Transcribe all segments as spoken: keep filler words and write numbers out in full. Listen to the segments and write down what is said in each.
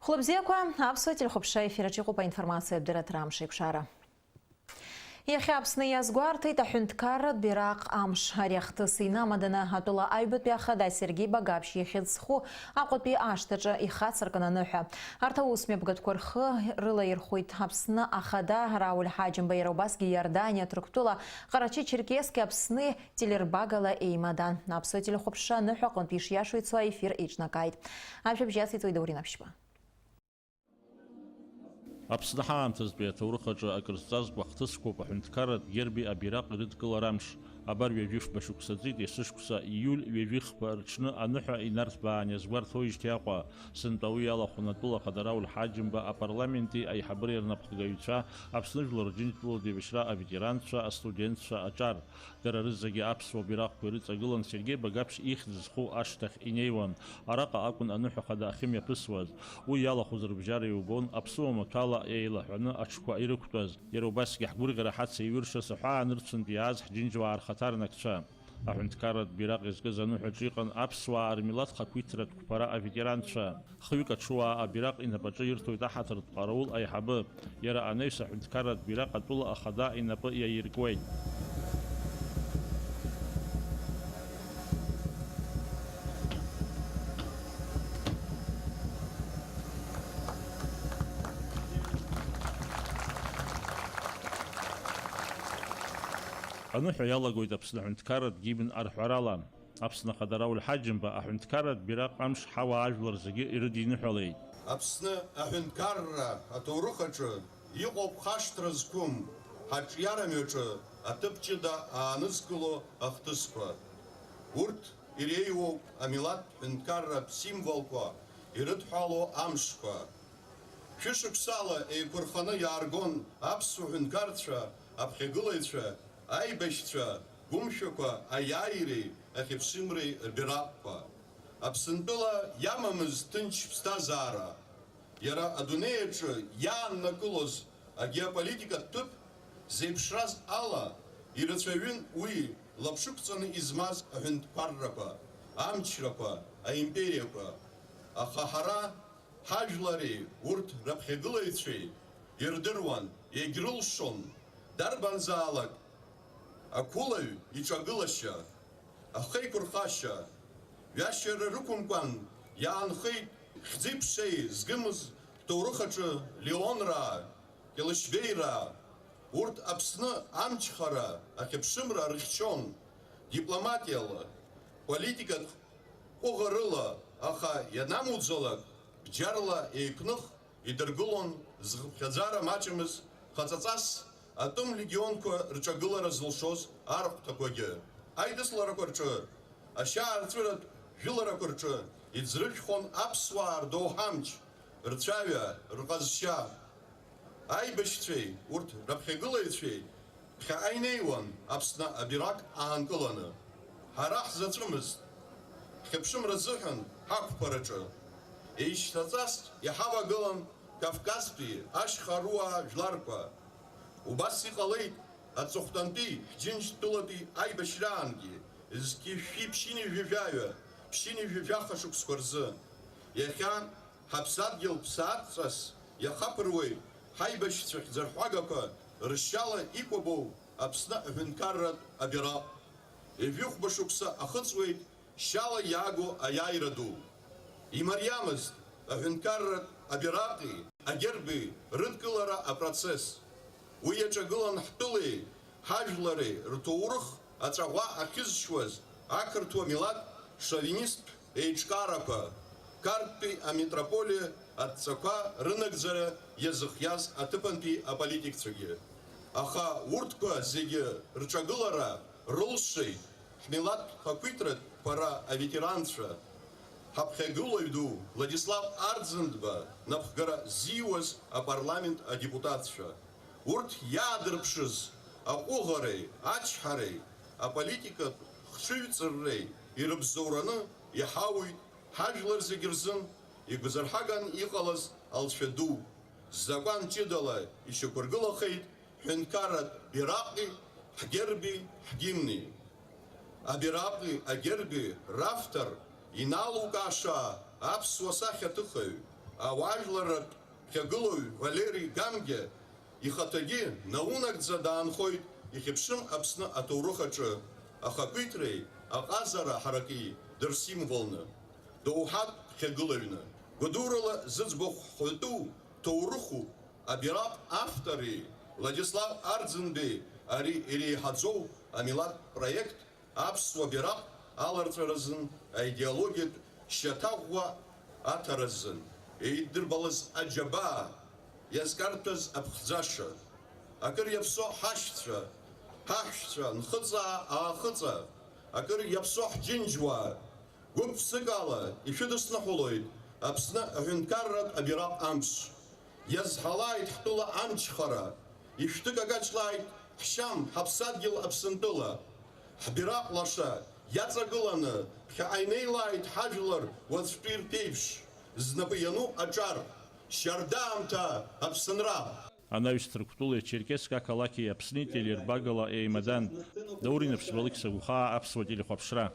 Хәлыбзиақәа, аԥсуа телехәаԥшра ефир аҿы иҟоуп аинформациатә дырраҭара Амш еиқәшара. Иахьа Аԥсны иазгәарҭеит аҳәынҭқарратә бираҟ амш. Ари ахҭыс инамаданы атәыла аҩбатәи ахада Сергеи Багаԥшь ихьӡ зху Аҟәатәи ашҭаҿы ихацыркын аныҳәа. Арҭ аусмҩаԥгатәқәа рхы рылаирхәеит Аԥсны ахада Рауль Ҳаџьымба, иара убасгьы Иорданиа, Ҭырқәтәыла, Ҟарачы-Черкесск, Аԥсни телербагала еимадан. Аԥсуа телехәаԥшра аныҳәа аҟынтә ишиашоу ицо аефир еиҿнакааит. Ажәабжь иациҵоит Даур Инаԥшьба. Аԥсны ҳаамҭазтәи аҭоурых аҿы акыр зҵазкуа хҭысқәоуп аҳәынҭқарратә герби абираҟи рыдкылара амш. Абар ҩажәи фба шықәса ҵит, есышықәса ииуль ҩажәи хԥа рҽны аныҳәа инарҭбаан иазгәарҭоижьҭеи Аҟәа. Сынтәа уи иалахәын атәыла ахада Рауль Ҳаџьымба апарламенти аиҳабыреи рнапхгаҩцәа, Аԥсны Жәлар Рџьынџьтәылатә еибашьра аветеранцәа, астудентцәа аҿар. Дара рызегьы аԥсуа бираҟқәа ирыҵагылан Сергеи Багаԥшь ихьӡ зху ашҭахь инеиуан. Араҟа акәын аныҳәа хада ахьымҩаԥысуаз. Уи иалахәыз рыбжьара иубон аԥсуа маҭәала еилаҳәаны аҽқәа ирықәтәаз. Иара убасгьы ҳгәырӷьара ҳацеиҩыршаз аҳәаа нырцәынтә иааз ҳџьынџьуаа рхаҭарнакцәа. Аҳәынҭқарратә бираҟ изкыз аныҳәаҿы иҟан аԥсуаа рмилаҭ хақәиҭратә қәԥара аветеранцәа. Хҩык аҽуаа абираҟ инапаҿы ирҭоит аҳаҭыртә ҟараул аиҳабы. Иара анаҩс аҳәынҭқарратә бираҟ атәыла ахада инапы иаиркуеит. Аныҳәа иалагоит Аԥсны аҳәынҭқарратә гимн арҳәарала. Аԥсны Ахада Рауль Ҳаџьымба аҳәынҭқарратә бираҟ амш ҳауаажәлар зегьы ирыдиныҳәалеит. Аԥсны аҳәынҭқарра аҭоурых аҿы иҟоуп хашҭра зқәым, ҳаҿиара мҩаҿы аҭыԥ ҷыда аанызкыло ахҭысқәа. Урҭ иреиуоуп амилаҭ ҳәынҭқарратә символқәа ирыдҳәало амшқәа. Шәышықәсала еиқәырханы иааргон аԥсуа ҳәынҭқарцәа, аԥхьагылаҩцәа, аибашьцәа, гәымшәақәа аиааиреи ахьыԥшымреи рбираҟқәа. Аԥсынтәыла иамамыз ҭынч ԥсҭазаара, иара адунеи аҿы иааннакылоз агеополитикатә ҭыԥ зеиԥшраз ала, ирацәаҩын уи лаԥшықәҵаны измаз аҳәынҭқаррақәа, амчрақәа, аимпериақәа. Аха ҳара ҳажәлари урҭ раԥхьагылаҩцәеи ирдыруан, иагьрылшон дарбанзаалак ақәылаҩ иҿагылашьа, ахеиқәырхашьа, ҩашьара рықәымкәан иаанхеит хьӡи-ԥшеи згымыз ҳҭоурых аҿы Леонраа, Кьалышьбеираа, урҭ Аԥсны амчхара ахьыԥшымра рыхьчон, дипломатиала, политикатә ҟәыӷарыла, аха ианамуӡалак, бџьарла еиқәных идыргылон зхыԥхьаӡара маҷымыз хаҵаҵас атәым легионқәа рҿагылара зылшоз арахәҭақәагьы. Аидысларақәа рҿы, ашьаарҵәыратә жәыларақәа рҿы иӡрыжәхон аԥсуаа рдоуҳа амч, рцәаҩа, рҟазшьа. Аибашьцәеи урҭ раԥхьагылаҩцәеи ԥхьаҟа инеиуан Аԥсны абираҟ аанкыланы. Ҳара ҳзаҵәымызт. Ҳхьыԥшымра азыҳәан ҳақәԥараҿы еишьҭаҵас иҳавагылан Кавказтәи ашьха руаа жәларқәа. Убас иҟалеит аҵыхәтәантәи ҳџьынџьтәылатәи аибашьраангьы, зқьи шәи ԥшьынҩажәи жәаҩа, ԥшьынҩажәи жәаха шықәсқәа рзы. Иахьа ҳаԥсадгьыл ԥсаатәҵас иахаԥыруеит ҳаибашьцәа хьӡырҳәагақәа ршьала икәабоу Аԥсны аҳәынҭқарратә абираҟ. Ҩажәихәба шықәса ахыҵуеит шьала иаагоу аиааира ду. Имариамызт аҳәынҭқарратә абираҟи агерби рыдкылара апроцесс. Уи иаҿагылан ҳтәылеи ҳажәлари рҭоурых аҵәаӷәа ахьызшьуаз ақырҭуа милаҭ шовинисттә еиҿкаарақәа, Қарҭтәи амитрополиа адҵақәа рынагӡара иазыхиаз аҭыԥантәи аполитикцәагьы. Аха урҭқәа зегьы рҿагылара рылшеит ҳмилаҭ хақәиҭратә қәԥара аветеранцәа, ҳаԥхьагылаҩ ду Владислав Арӡынба напхгара ззиуаз апарламент адепутатцәа. Урҭ иаадырԥшыз аҟәыӷареи ачҳареи аполитикатә хҽыҩҵырреи ирыбзоураны иҳауит ҳажәлар зегьы рзын игәазырҳаган иҟалаз алҵшәа ду. Закәан ҷыдала ишьақәыргылахеит ҳҳәынҭқарратә бираҟи, ҳгерби, ҳгимни. Абираҟи агерби равтор иналукааша аԥсуа сахьаҭыхыҩ, Ауаажәларратә ԥхьагылаҩ Валери Гамгиа ихаҭагьы наунагӡа даанхоит, ихьыԥшым Аԥсны аҭоурых аҿы ахақәиҭреи аҟазара ҳараки дырсимволны, доуҳатә ԥхьагылаҩны, гәадурала зыӡбахә ҳәатәу ҭоурыху абираҟ автори Владислав Арӡынбеи ари иреиҳаӡоу амилаҭтә проект аԥсуа бираҟ аларҵәаразын, аидеологиатә шьаҭаӷәӷәа аҭаразын, еиддырбалаз аџьабаа, иазкарҭәаз аԥхӡаша, акыр иаԥсоу ҳашьцәа, ҳаҳәшьцәа, нхыҵаа-аахыҵаа, акыр иаԥсоу ҳџьынџьуаа, гәык-ԥсыкала ишәыдысныҳәалоит Аԥсны аҳәынҭқарратә абираҟ амш. Иазҳалааит ҳтәыла амчхара, ишәҭыкагачлааит ҳшьам, ҳаԥсадгьыл Аԥсынтәыла. Ҳбираҟ лаша иаҵагыланы ԥхьаҟа инеилааит ҳажәлар уаҵәтәи рԥеиԥш, знапы иану аҿар, шьардаамҭа Аԥсынра! Анаҩс Ҭырқәтәылеи Черкесск ақалақьи Аԥсни телеирбагала еимадан. Даур Инаԥшьба, Алықьса Гәхаа, аԥсуа телехәаԥшра.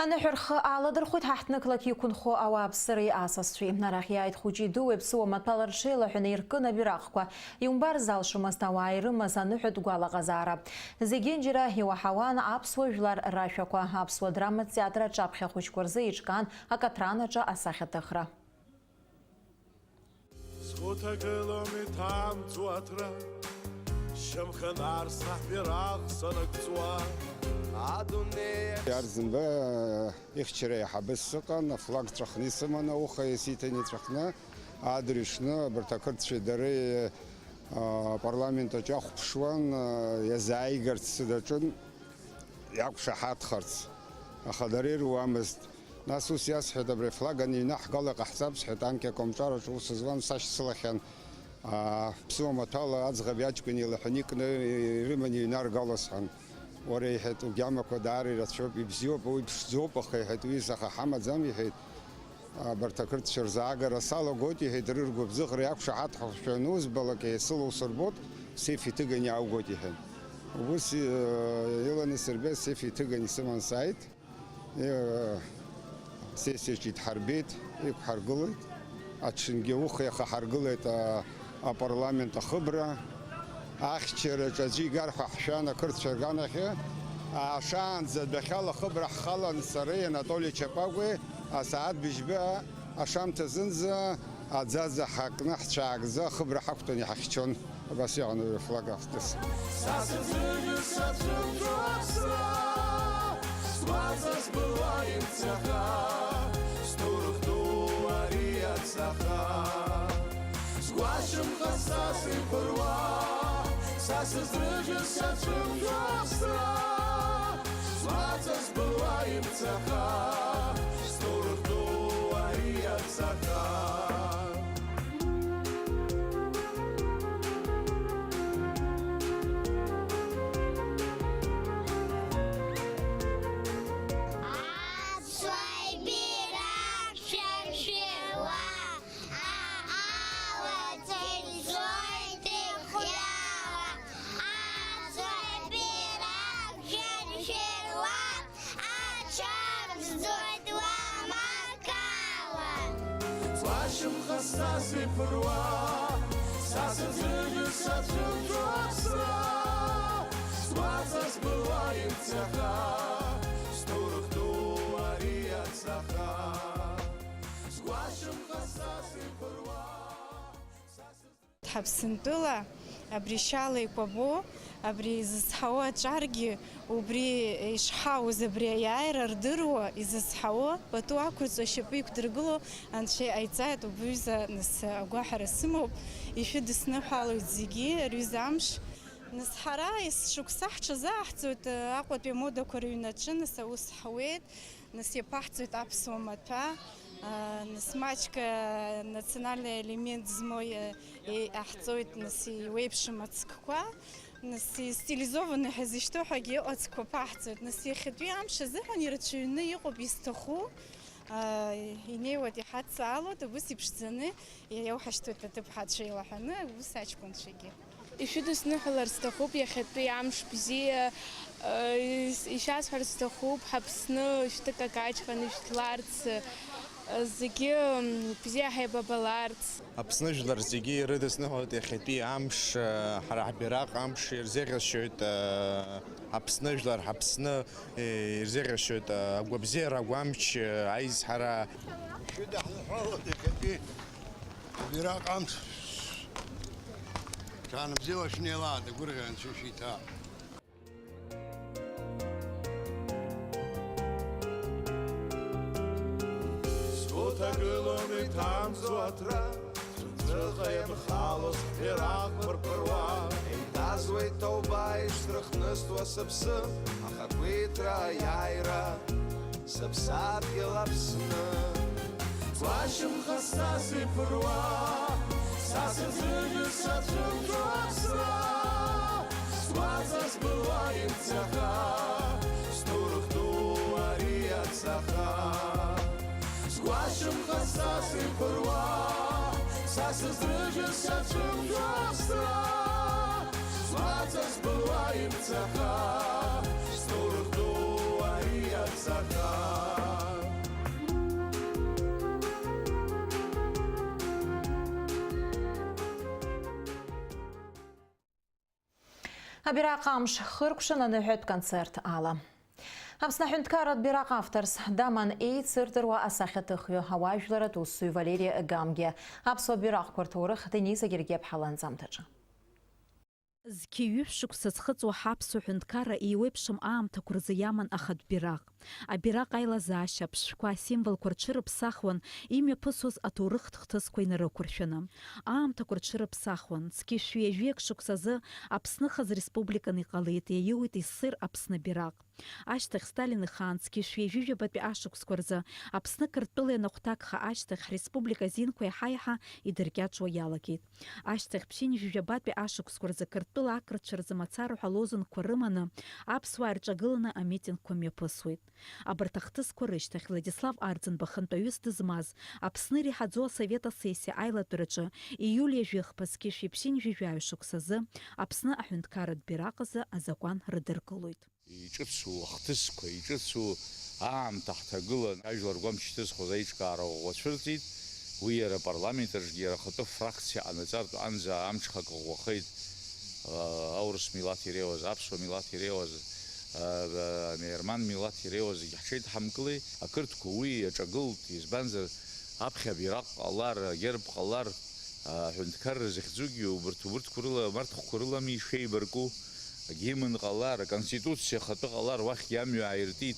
Аныҳәа рхы аладырхәит ҳаҳҭнықалақь иқәынхо ауааԥсыреи асасцәеи. Арахь иааит хәыҷи-дуи аԥсуа маҭәала рҽеилаҳәаны иркын абираҟқәа. Иумбар залшомызт ауаа ирымаз аныҳәатә гәалаҟазаара. Зегьынџьара иуаҳауан аԥсуа жәлар рашәақәа. Аԥсуа драматә театр аҿаԥхьа хәыҷқәа рзы еиҿкаан акаҭранаҿы асахьаҭыхра. Сгәы ҭагылом иҭамӡо аҭра, шьамхы нарс аҳәирах санагӡуа, адунеи. Арӡынба ихьчара еиҳабыс сыҟан, афлаг ҵәахны исыман, ауха исиҭан иҵәахны, адырҩаҽны абарҭ ақырҭцәеи дареи, а, апарламент аҿы иахәаԥшуан, а, иазааигарц даҿын, иақәшаҳаҭхарц, аха дара ируамызт. Нас ус иасҳәеит, абри флаг аныҩнаҳгала иҟаҳҵап, сҳәеит, анкьа акомҿараҿы ус зуан, сашьцылахьан, аа, ԥсуа маҭәала аӡӷаби аҷкәыни илаҳәаны икны ирыманы иҩнаргало, сҳәан. Уара, иҳәеит, угьамақәа даара ирацәоуп, ибзиоуп, уи ԥшӡоуп, аха, иҳәеит, уи саха ҳамаӡам, иҳәеит, абарҭ ақырҭцәа рзаагара салагоит, иҳәеит, рыргәыбзыӷра иақәшаҳаҭхахьоу анузбалак, еицылоу сырбоит, сеф иҭыганы иааугоит, иҳәеит. Убыс, э, иланы сырбеит, сеф иҭыганы исыман сааит. Сессиаҿы идҳарбеит, иқәҳаргылеит. Аҽынгьы ауха иаха ҳаргылеит, а, апарламент ахыбра. Ахьчараҿы аӡәы игар ҳәа ҳшәан ақырҭцәа рганахьы. Аашаанӡа адәахьала ахыбра ҳхалан сареи Анатоли Чапагәеи асааҭ быжьба ашамҭазынӡа. Аӡаӡа ҳакны ҳцәаакӡа ахыбра ҳақәтәан иҳахьчон. Абас иҟан уи афлаг ахҭыс. Са сызыжәыз сацәымшәо аԥсра, сгәаҵа збылуа имцаха, сҭоурых ду ари ацаха. Сгәашьамха са сеиқәыруа, са сызрыжәыз сацәымшәо аԥсра, сгәаҵа збылуа имцаха, сҭоурых ду ари ацаха. Аҽарӡоит уамак ала. Сгәашьамха са сеиқәыруа, са сызыжәыз сацәымшәо аԥсра, сгәаҵа збылуа имцаха, сҭоурых ду ари ацаха. Сгәашьамха са сеиқәыруа, са сызыжәыз Ҳаԥсынтәыла абри шьала икәабо, абри изызҳауа аҿаргьы, убри ишҳауз, абри аиааира рдыруа, изызҳауа, пату ақәырҵо ашьапы иқәдыргыло Анцәа иҟаиҵааит, убриазы нас агәаҳәара сымоуп, ишәыдысныҳәалоит зегьы, рҩыза амш. Нас ҳара есшықәса ҳҽазааҳҵоит Аҟәатәи амодақәа рыҩнаҿы, нас аус ҳуеит. Нас иаԥаҳҵоит аԥсуа маҭәа, аа, нас маҷк, аа, национальный элемент змоу иа-, иа-, иаҳҵоит, нас иеиуеиԥшым ацгәқәа, нас истилизованный ҳәа зышьҭоу ҳәагьы иҟоу ацгәқәа ԥаҳҵоит, нас иахьатәи амш азыҳәан ирацәаҩны иҟоуп изҭаху, аа, инеиуеит, иҳадҵаалоит, убыс иԥшӡаны иауҳашьҭуеит аҭыԥҳацәа еилаҳәаны, убыс аҷкәынцәагьы. Ишәыдысныҳәалар сҭахуп иахьатәи амш бзиа, ишәасҳәар сҭахуп ҳаԥсны шәҭыкак аҷкәын ишәҭларц, Зегьы, м, бзиа ҳаибабаларц. Аԥсны жәлар зегьы ирыдысныҳәоит иахьатәи амш, э, ҳара ҳбираҟ амш ирзеӷьасшьоит, э, Аԥсны жәлар, ҳАԥсны, э, ирзеӷьасшьоит, э, агәабзиара, агәамч, э, аизҳара. Шәыдаҳныҳәалоит иахьатәи абираҟ амш. Ҽаанбзиала шәнеилааит, агәырӷьара анцәа ишәиҭа. Сгәы ҭагылан иҭамӡо аҭра, сынҵәыҟа ианхалоз ирахәырԥыруа, еиҭазуеит ҭоуба ишьҭрыхнысуа сыԥсы, ахақәиҭра аиааира. Сыԥсадгьыл Аԥсны. Гәашьамха са сиԥыруа, са сыӡыжәы сацәымшәо аԥсра. Сгәаҵа збылуа имцаха, сҭоурых ду ари ацаха. Сгәашьамха са сиԥыруа, са сыӡыжәы сацәымшәо аԥсра. Сгәаҵа збылуа имцаха, сҭоурых ду ари ацаха. Абираҟ амш хыркәшан аныҳәатә концерт ала. Аԥсны аҳәынҭқарратә бираҟ авторс даман еицырдыруа асахьаҭыхҩы, ауаажәларатә усзуҩ Валери Гамгиа аԥсуа бираҟқәа рҭоурых Дениза Гергиаԥҳа ланҵамҭаҿы. Зқьи ҩышә шықәса зхыҵуа ҳаԥсуа ҳәынҭқарра еиуеиԥшым аамҭақәа рзы иаман ахатә бираҟ. Абираҟ аилазаашьа аԥшшәқәа, асимволқәа рҽырыԥсахуан имҩаԥысуаз аҭоурыхтә хҭысқәа инарықәыршәаны. Аамҭақәа рҽырыԥсахуан, зқьи шәи ҩажәи акы шықәсазы Аԥсны хаз республикан иҟалеит, иаиуит ссир Аԥсны бираҟ. Ашьҭахь Сталин ихаан зқьи шәи ҩажәи жәабатәи ашықәсқәа рзы Аԥсны Қырҭтәыла ианахәҭакха ашьҭахь ҳреспублика азинқәа еиҳа-еиҳа идыркьаҿуа иалагеит. Ашьҭахь ԥшьынҩажәи жәабатәи ашықәсқәа рзы Қырҭтәыла ақырҭцәа рзы мацара ҳәа алозунгқәа рыманы аԥсуаа ирҿагыланы амитингқәа мҩаԥысуеит. Абарҭ ахҭысқәа рышьҭахь Владислав Арӡынба хантәаҩыс дызмаз Аԥсны иреиҳаӡоу асовет асессиа аилатәараҿы ииуль ҩажәи хԥа зқьи шәи ԥшьынҩажәи жәаҩа шықәсазы Аԥсны аҳәынҭқарратә бираҟ азы азакәан рыдыркылоит. Иҿыцу ахҭысқәа, иҿыцу аамҭа ҳҭагылан, ажәлар ргәамч иҭызхуаз аиҿкаара ӷәӷәа цәырҵит. Уи иара апарламент аҿгьы иара ахатәы фракциа ҟанаҵартә анӡа амҽхак ӷәӷәахеит. Аурыс милаҭ иреиуаз, аԥсуа милаҭ иреиуаз, амерман милаҭ иреиуаз зегьы ҳҽеидҳамкылеи, ақырҭқәа уи иаҿагылт, избанзар, аԥхьа абираҟ ҟалар, агерб ҟалар, аҳәынҭқарра захьӡугьы убарҭ, убырҭқәа рыла, амарҭхәқәа рылами ишеибарку, агимн ҟалар, аконституциа ахатәы ҟалар, уахьгьы амҩа ааиртит.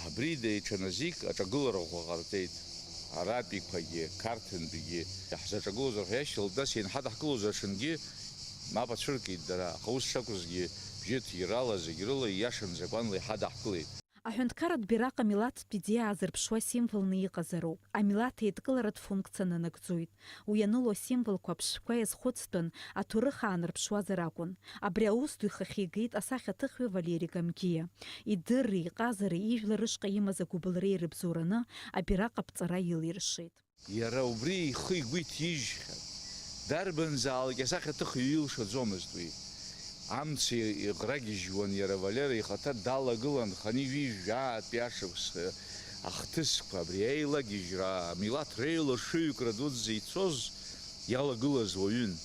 Абри даҽа назик аҿагылара ӷәӷәа ҟарҵеит. Аратәиқәагьы, Қарҭынтәигьы иаҳзаҿагылозар ҳәа иашьҭалт, нас ианҳадаҳкылоз аҽынгьы мап ацәыркит дара, аха ус шакәызгьы бжьы ҭирала зегь рыла ииашан закәанла иҳадаҳкылеит. Аҳәынҭқарратә бираҟ амилаҭтә идеиа аазырԥшуа символны иҟазароуп. Амилаҭ еидкыларатә функциа нанагӡоит. Уи аныло асимволқәа аԥшшәқәа иазхәыцтәын, аҭоурых аанарԥшуазар акәын. Абри аус ду ихахьы игеит асахьаҭыхҩы Валери Гамгиа. Идырреи, иҟазареи, ижәлар рышҟа имаз агәыбылреи ирыбзоураны абираҟ аԥҵара илиршеит. Иара убри ихы-игәы иҭижьхьан. Дарбанзаалак асахьаҭыхҩы илшаӡомызт уи. Амца иӷрагьежьуан иара Валера ихаҭа далагылан хынҩажәи жәаатәи ашықәс ахҭысқәа, абри аилагьежьра, амилаҭ реилашыҩкра дуӡӡа ицоз иалагылаз уаҩын.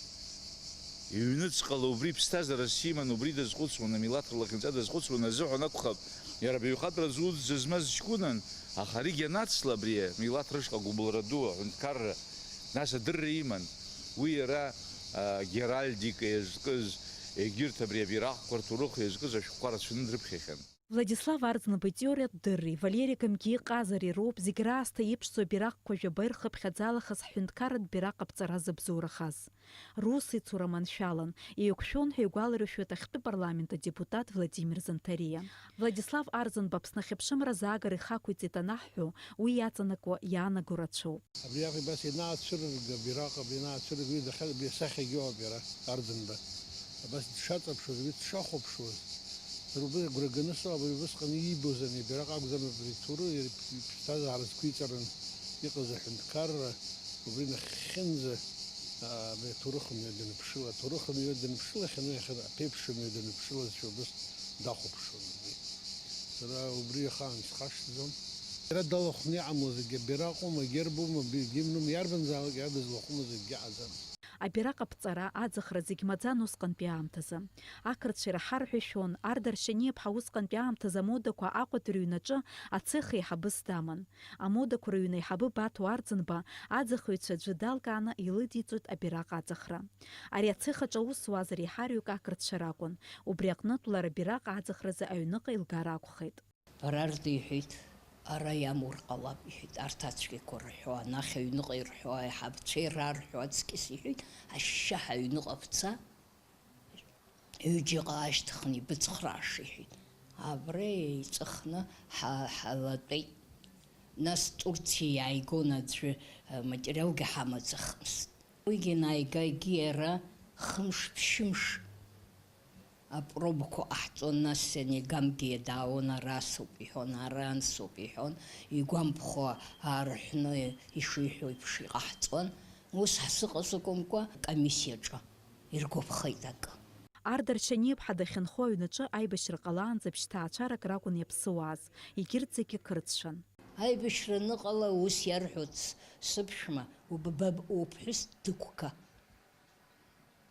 Иҩныҵҟала убри ԥсҭазаарас иман, убри дазхәыцуан, амилаҭ рлахьынҵа дазхәыцуан азыҳәан акәхап, иара абаҩхатәра зуӡӡа змаз ҷкәынан, аха аригьы анацла абри амилаҭ рышҟа гәыбылра ду, аҳәынҭқарра, нас адырра иман. Уи иара, а, геральдика иазкыз, егьырҭ абри абираҟқәа рҭоурых иазкыз ашәҟәқәа рацәаны дрыԥхьахьан. Владислав Арӡынба итеориатә дырреи Валери Гамгиа иҟазареи роуп зегь раасҭа иԥшӡоу абираҟқәа жәаба ирхыԥхьаӡалахаз ҳҳәынҭқарратә бираҟ аԥҵара зыбзоурахаз. Русеицура маншәалан, еиқәшәон ҳәа игәаларшәоит ахьтәы парламент адепутат Владимир Занҭариа. Владислав Арӡынба Аԥсны ахьыԥшымра азаагара ихақәиҵеит анаҳҳәо, уи иаҵанакуа иаанаго рацәоуп. Абриаҟ абас ианаацәырырга, абираҟ абри ианаацәырырга, уи дахьа-, абри асахьагьы ауп иара, Арӡынба. Абас дшаҵаԥшуаз, уи дшахәаԥшуаз. Дара убри агәра ганы сыҟоуп, абри убысҟан иибоз ани абираҟ акәӡам, абри иҭоурых, иара иԥ-, иԥсҭазаара зқәиҵаран иҟаз аҳәынҭқарра, убри нахьхьынӡа, а, абри аҭоурых мҩа даныԥшыла, аҭоурых мҩа даныԥшылахьан, уи иахьа аԥеиԥш мҩа даныԥшылазшәа убыс дахәаԥшуан убри. Сара убри ахаан схашҭӡом. Иара далахәны иҟамло зегьы абираҟ аума, герб аума, би-, гимн аума, иарбанзаалак иадызлахәымыз акгьы ҟаӡам. Абираҟ аԥҵара, аӡахра зегь маӡан усҟантәи аамҭазы. Ақырҭцәа ираҳар ҳәа ишәон, Ардар Шьаниаԥҳа усҟантәи аамҭазы амодақәа Аҟәатәи рыҩнаҿы ацех еиҳабыс даман. Амодақәа рыҩны аиҳабы Баҭо Арӡынба аӡахыҩцәа аӡәы далкааны илыдиҵоит абираҟ аӡахра. Ари ацех аҿы аус зуаз реиҳараҩык ақырҭцәа ракәын. Убри аҟнытә лара абираҟ аӡахразы аҩныҟа илгар акәхеит. Бара рдиҳәеит, ара иамур ҟалап, иҳәеит, арҭ ацәгьақәа рҳәо, анахь аҩныҟа ирҳәо, аиҳабцәа ирарҳәо аҵкьыс иҳәеит, ашьшьаҳәа аҩныҟа бца, ҩыџьаҟа аашьҭыхны ибыцхрааша, иҳәеит. Абра еиҵыхны ҳа-, ҳалатәеит. Нас Турциа иааигон аӡәы, э, материалгьы ҳамаӡахмызт. Уигьы наига егьи иара хымш-ԥшьымш апробақәа ҟаҳҵон, нас Сенегамгьы иадаауан, ара асоуп иҳәон, ара ансоуп иҳәон, игәамԥхо аарҳәны ишиҳәо еиԥш иҟаҳҵон. Ус ҳзыҟаз акәымкәа, комиссиаҿы иргәаԥхеит акы. Ардар Шьаниаԥҳа дахьынхо аҩнаҿы аибашьра ҟалаанӡа ԥшьҭаацәарак ракәын иаԥсыуааз, егьырҭ зегьы қырҭцәан. Аибашьра аныҟала ус иарҳәоит с-, сыԥшәма, уб-, баб-, уԥҳәыс дықәга.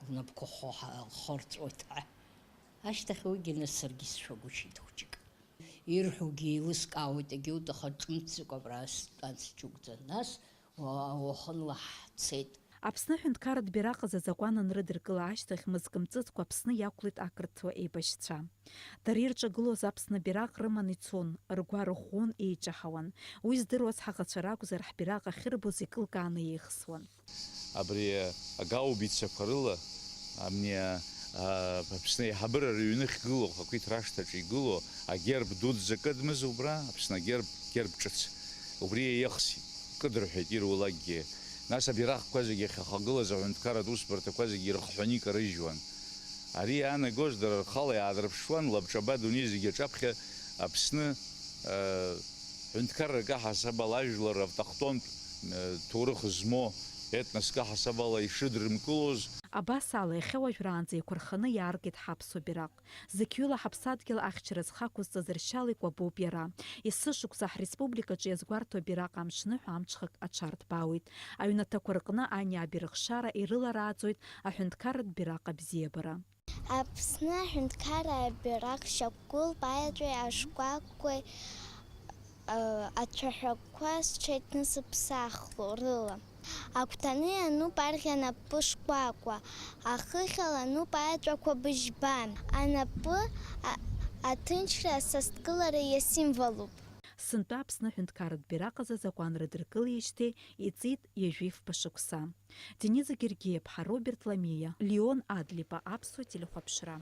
Лнапқәа хо-, ха-, хорҵәоит ҳәа. Ашьҭахь уигьы нас саргьы сшәагәышьеит хәыҷык. Ирҳәогьы еилыскаауеит, егьаут, аха ҿымҭӡакәа абра стәан сџьукӡа. Нас уа-, уахынла ҳцеит. Аԥсны аҳәынҭқарратә бираҟ азы азакәан анрыдыркыла ашьҭахь, мызк-мҵыцкәа Аԥсны иақәлеит ақырҭуа еибашьцәа. Дара ирҿагылоз Аԥсны абираҟ рыманы ицон, ргәы арыӷәӷәон, еиҷаҳауан. Уи здыруаз ҳаӷацәа ракәзар, ҳбираҟ ахьырбоз икылкааны еихсуан. Абри агаубицақәа рыла, амни, а, Аԥсны аиҳабыра рыҩны ахьгылоу, ахақәиҭра ашҭаҿы игылоу агерб дуӡӡа кыдмыз убра, Аԥсны агерб, герб ҿыц. Убри еихсит, кыдырҳәеит ирулакгьы. Нас абираҟқәа зегьы ахьахагылаз аҳәынҭқарратә усбарҭақәа зегьы ирыхҳәаны икарыжьуан. Ари иаанагоз дара рхала иаадырԥшуан, лабҿаба адунеи зегьы аҿаԥхьа Аԥсны, э, ҳәынҭқаррак аҳасабала ажәлар автохтонтә, э, ҭоурых змоу, етноск аҳасабала ишыдрымкылоз. Абас ала, иахьа уажәраанӡа еиқәырханы иааргеит ҳаԥсуа бираҟ. Зықьҩыла ҳаԥсадгьыл ахьчара зхы ақәызҵаз ршьала икәабоуп иара. Есышықәса ҳреспубликаҿы иазгәарҭо абираҟ амҽны ҳәа амҽхак аҽарҭбаауеит. Аҩнаҭақәа рҟны аниааби рыхшара ирыларааӡоит аҳәынҭқарратә бираҟ абзиабара. Аԥсны аҳәынҭқарра абираҟ шьақәгылоуп аеҵәеи ашкәакәеи, ы, ацәаҳәақәа зҽеиҭнысыԥсахло рыла. Агәҭаны иануп арӷьа напы шкәакәа, ахыхь ала ануп аеҵәақәа быжьба. Анапы а-, аҭынчра асасдкылара иасимволуп. Сынтәа Аԥсны аҳәынҭқарратә бираҟ азы азакәан рыдыркылеижьҭеи иҵит ҩажәи фба шықәса. Дениза Гергиаԥҳа, Роберт Ламиа, Леон Адлипа, Аԥсуа телехәаԥшра.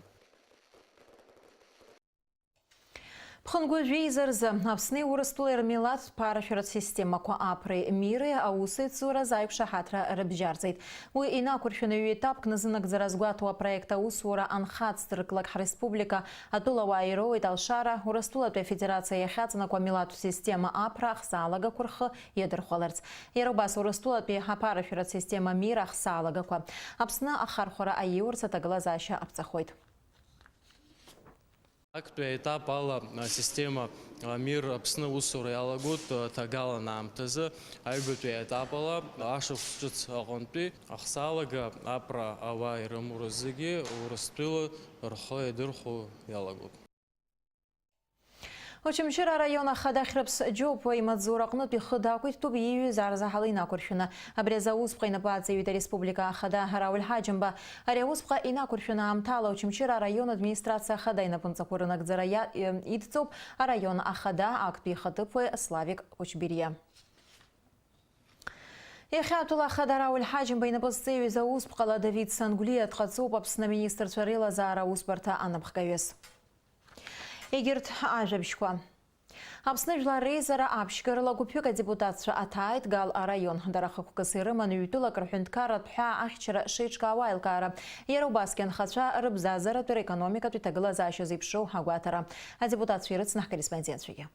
Ԥхынгәы жәеиза рзы Аԥсни Урыстәылеи рмилаҭтә ԥарашәаратә системақәа аԥреи мири аусеицуразы аиқәшаҳаҭра рыбжьарҵеит. Уи инақәыршәаны ҩ-етапк назынагӡара згәаҭоу апроект аусура анхацдыркылак ҳреспублика атәылауаа ироуеит алшара, Урыстәылатәи Афедерациа иахьаҵанакуа амилаҭтә система аԥра ахсаалагақәа рхы иадырхәаларц. Иара убас Урыстәылатәи аԥарашәаратә система мир ахсаалагақәа Аԥсны ахархәара аиурц аҭагылазаашьа аԥҵахоит. Актәи аетап ала асистема, а, мир Аԥсны аусура иалагоит, а, ҭагалан аамҭазы. Аҩбатәи аетап ала ашықәс ҿыц аҟынтәи ахсаалага аԥра ауаа ирымоу рзыгьы Урыстәыла рхы иадырхәо иалагоит. Очамчыра араион ахада Хьрыԥс Џьопуа имаҵзура аҟнытә ихы дақәиҭтәуп ииҩыз арзаҳал инақәыршәаны. Абри азы аусԥҟа инапы аҵаҩит ареспублика ахада Рауль Ҳаџьымба. Ари аусԥҟа инақәыршәаны аамҭала Очамчыра араион администрациа ахада инапынҵақәа рынагӡара иа-, идҵоуп араион ахада актәи ихаҭыԥуаҩ Славик Кучбериа. Иахьа атәыла ахада Рауль Ҳаџьымба инапы зҵаҩыз аусԥҟала Давид Сангәлиа дҟаҵоуп Аԥсны аминистрцәа реилазаара аусбарҭа анапхгаҩыс. Егьырҭ ажәабжьқәа. Аԥсны Жәлар Реизара аԥшьгарала гәыԥҩык адепутатцәа аҭааит Гал араион. Дара хықәкыс ирыман ҩтәылак рҳәынҭқарратә ҳәаа ахьчара шеиҿкаауа аилкаара. Иара убасгьы анхацәа рыбзазаратәи рекономикатәи ҭагылазаашьа зеиԥшроу агәаҭара. Адепутатцәа ирыцын ҳкорреспондентцәагьы.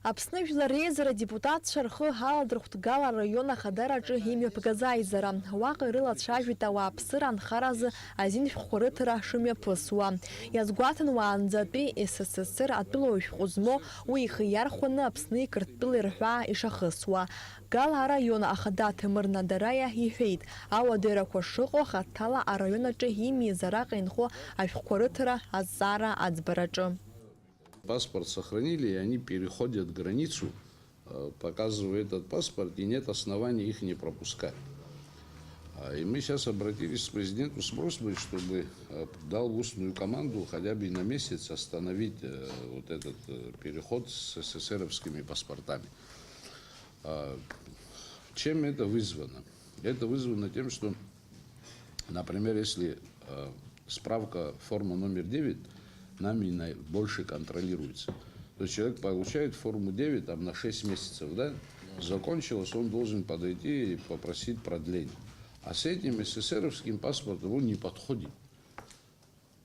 Аԥсны Жәлар Реизара адепутатцәа рхы аладырхәт Гала араион ахадараҿы имҩаԥгаз аизара. Уаҟа ирылацәажәеит ауааԥсыра анхаразы азин шәҟәқәа рыҭара шымҩаԥысуа. Иазгәаҭан уаанӡатәи С С С Р атәылауаҩ шәҟәы змоу, уи ихы иархәаны Аԥсни Қырҭтәылеи рҳәаа ишахысуа. Гала араион ахада Ҭемыр Надараиа иҳәеит, ауадаҩрақәа шыҟоу хаҭала араион аҿы имиз араҟа инхо ашәҟәқәа рыҭара азҵаара аӡбараҿы. Паспорт сохранили, и они переходят границу, э, показывая этот паспорт, и нет оснований их не пропускать. А, и мы сейчас обратились к президенту с просьбой, чтобы, э, дал устную команду хотя бы на месяц остановить, э, вот этот, э, переход с эсэсэровскими паспортами. А, чем это вызвано? Это вызвано тем, что, например, если, э, справка, форма номер девять нами наибольше контролируется, то есть человек получает форму девять там на шесть месяцев, да? Закончилось, он должен подойти и попросить продление. А с этим эсэсэровским паспортом он не подходит.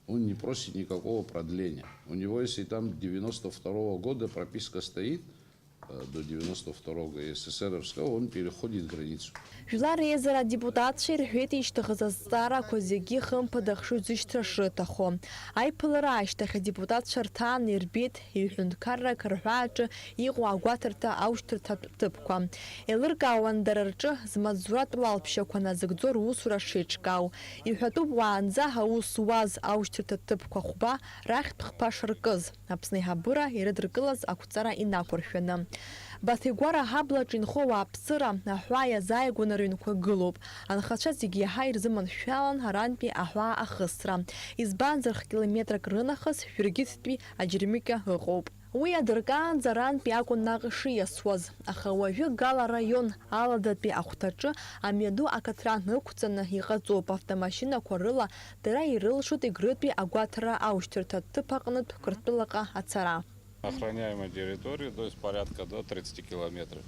Он не просит никакого продления. У него, если там девяносто второго года прописка стоит, э, до девяносто второго и эсэсэровского, он переходит границу. Жәлар Реизара адепутатцәа ирҳәеит ишьҭыхыз азҵаарақәа зегьы хымԥада ахшыҩзышьҭра шрыҭаху. Аиԥылара ашьҭахь адепутатцәа рҭаан ирбеит иҳәынҭқаррак рҳәааҿы иҟоу агәаҭарҭа аушьҭырҭатә ҭыԥқәа. Еилыркаауан дара рҿы змаҵзуратә уалԥшьақәа назыгӡо русура шеиҿкаау. Иҳәатәуп уаанӡа аус зуаз аушьҭырҭатә ҭыԥқәа хәба рахьтә хԥа шаркыз, Аԥсны аиҳабыра ирыдыркылаз ақәҵара инақәыршәаны. Баҭигәара аҳаблаҿ инхо ауааԥсыра аҳәаа иазааигәаны рыҩнқәа гылоуп. Анхацәа зегьы иаҳа ирзыманшәалан арантәи аҳәаа ахысра. Избанзар, хә-километрак рынахыс Шәыргьыҭтәи аџьармыкьа ыҟоуп. Уи адыркаанӡа арантәи акәын наҟ шиасуаз, аха уажәы Гала араион аладатәи ахәҭаҿы амҩаду акаҭран ықәҵаны иҟаҵоуп, автомашьынақәа рыла дара ирылшоит Егрытәи агәаҭара аушьҭырҭатә ҭыԥ аҟнытә Қырҭтәылаҟа ацара. Охраняемая территория, то есть порядка, да, тридцати километров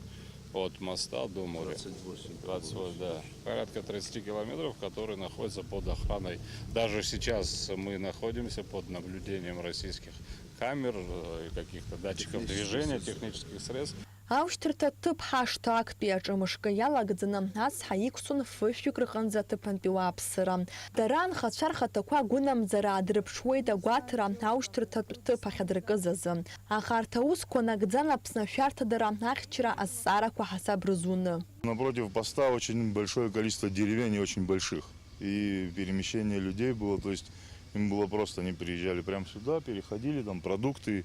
от моста до моря. Двадцать восемь. Двадцать восемь, да. Порядка тридцати километров, которые находятся под охраной. Даже сейчас мы находимся под наблюдением российских камер, э, и каких-то датчиков движения, технических средств. Аушьҭырҭатә ҭыԥ ҳашҭа актәи аҿы мышкы иалагӡаны ацҳа иқәцон фышәҩык рҟынӡа аҭыԥантәи уааԥсыра. Дара анхацәа рхаҭақәа агәынамӡара аадырԥшуеит агәаҭара аушьҭырҭатә ҭыԥ ахьадыркыз азы. Аха арҭ аусқәа нагӡан Аԥсны ашәарҭадара ахьчара азҵаарақәа ҳасаб рызуны. Напротив поста очень большое количество деревень и очень больших. И перемещение людей было, то есть им было просто, они приезжали прямо сюда, переходили, там продукты,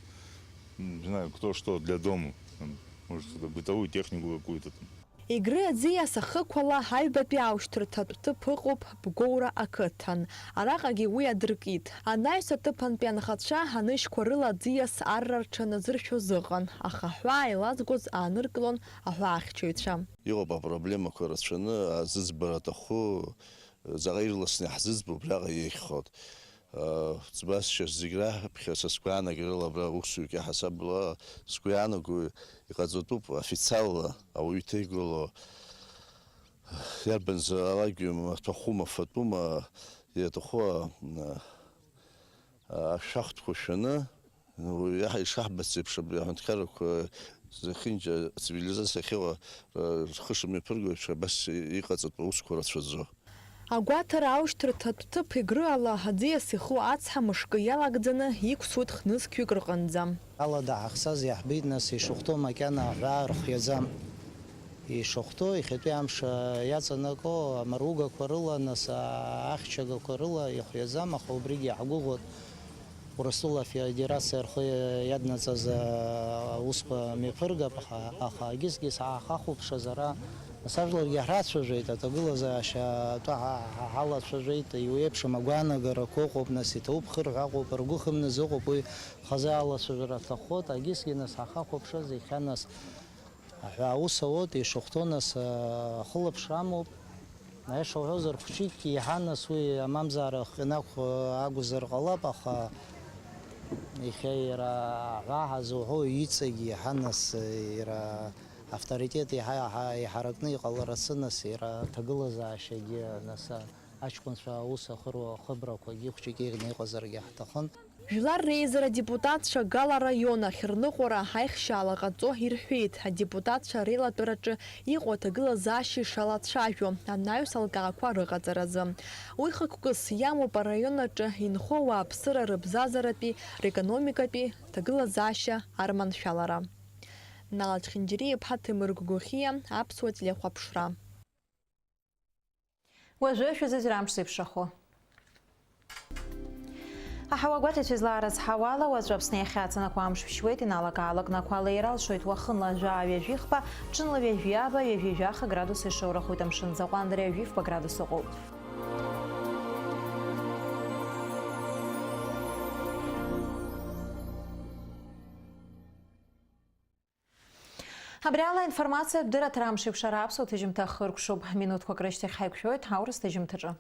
м, не знаю, кто что для дому, там, может, что-то бытовую технику какую-то там. Егры аӡиас ахықәала аҩбатәи аушьҭырҭатә ҭыԥ ыҟоуп Бгоура ақыҭан. Араҟагьы уи адыркит. Анаҩс аҭыԥантәи анхацәа анышьқәа рыла аӡиас арра рҽаназыршәоз ыҟан, аха аҳәаа еилазгоз ааныркылон аҳәаахьчаҩцәа. Иҟоуп апроблемақәа рацәаны, аӡыӡбара аҭаху, заҟа ирласны иаҳзыӡбо убриаҟа иеиӷьхоит. Ӡбасшьа зегь раԥхьа са сгәаанагарала абра усҩык иаҳасабала сгәы иаанаго, иҟаҵатәуп официалла ауаҩы иҭеигало, иарбанзаалакгьы маҭәахәума, фатәума, иаҭаху, а, ашәахтәқәа шәаны, уи иаҳа ишаҳбац еиԥш, абри аҳәынҭқаррақәа зехьынџьа ацивилизациа ахьыҟоу, а, рхы шымҩаԥырго еиԥш, абас иҟаҵатәу аусқәа рацәаӡоу. Агәаҭара аушьҭырҭатә ҭыԥ Егры ала аӡиас иху ацҳа мышкы иалагӡаны иқәсуеит хнызқьҩык рҟынӡа. Алада ҳахьцаз иаҳбеит, нас, ишахәҭоу макьана аҳәаа рхиаӡам. Ишахәҭоу иахьатәи амш иаҵанакуа амаругақәа рыла, нас, ахьчагақәа рыла ихиаӡам, аха убригьы иаҳгәыӷуеит. Урыстәыла Афедерациа рхы иаднаҵаз аусқәа мҩаԥыргап, аха, аха агьысгьы саахахәаԥшыз ара, нас ажәларгьы ҳрацәажәеит, аҭагылазаашьа атәы ҳа-, ҳа-, ҳалацәажәеит, иуеиԥшым агәаанагарақәа ыҟоуп, нас иҭоуп хырҳәа ыҟоуп, ргәы хымназ ыҟоуп, уи хазы алацәажәара рҭаххоит, агьысгьы нас ҳахахәаԥшыз иахьа нас. Аҳәаа ус ауеит, ишахәҭоу нас, ахылаԥшра амоуп. Аиаша уҳәозар, хәҷыкгьы иаҳа нас уи амамзаара ахҟьаны акәхо акәзар ҟалап, аха иахьа иара аҳәаа ҳазуҳәо иҵегь иаҳа нас иара авторитет иаҳа, иаҳа иҳаракны иҟаларацы нас иара аҭагылазаашьагьы нас аҷкәынцәа аус ахыруа ахыбрақәагьы хәҷык еиӷьны иҟазаргьы ҳҭахын. Жәлар Реизара адепутатцәа Гала араион ахь рныҟәара аихшьаала ҟаҵо ирҳәеит. Адепутатцәа реилатәараҿы иҟоу аҭагылазаашьа ишалацәажәо, анаҩс алкаақәа рыҟаҵаразы. Уи хықәкыс иамоуп араион аҿы инхо ауааԥсыра рыбзазаратәи, рекономикатәи ҭагылазаашьа арманшәалара. Нала Чхинджери-иԥҳа Ҭемыр Гәгәыхиа, Аԥсуа телехәаԥшра. Уажәы шәазыӡырҩ амш зеиԥшрахо. Аҳауа гәаҭаҩцәа излаарыцҳауала, уаҵәы Аԥсны иахьаҵанакуа амш ԥшьуеит, иналагалак нақәала иара алшоит, уахынла жәаа ҩажәихԥа, ҽынла ҩажәиааба, ҩажәи жәаха градус ишоурахоит, амшын аӡы аҟәандара ҩажәихԥа градус ыҟоуп. Абри ала аинформациатә дырраҭара Амшеиқәшара аԥсуа ҭыжьымҭа ахыркәшоуп. Минуҭқәак рышьҭахь ҳаиқәшәоит аурыс ҭыжьымҭаҿы.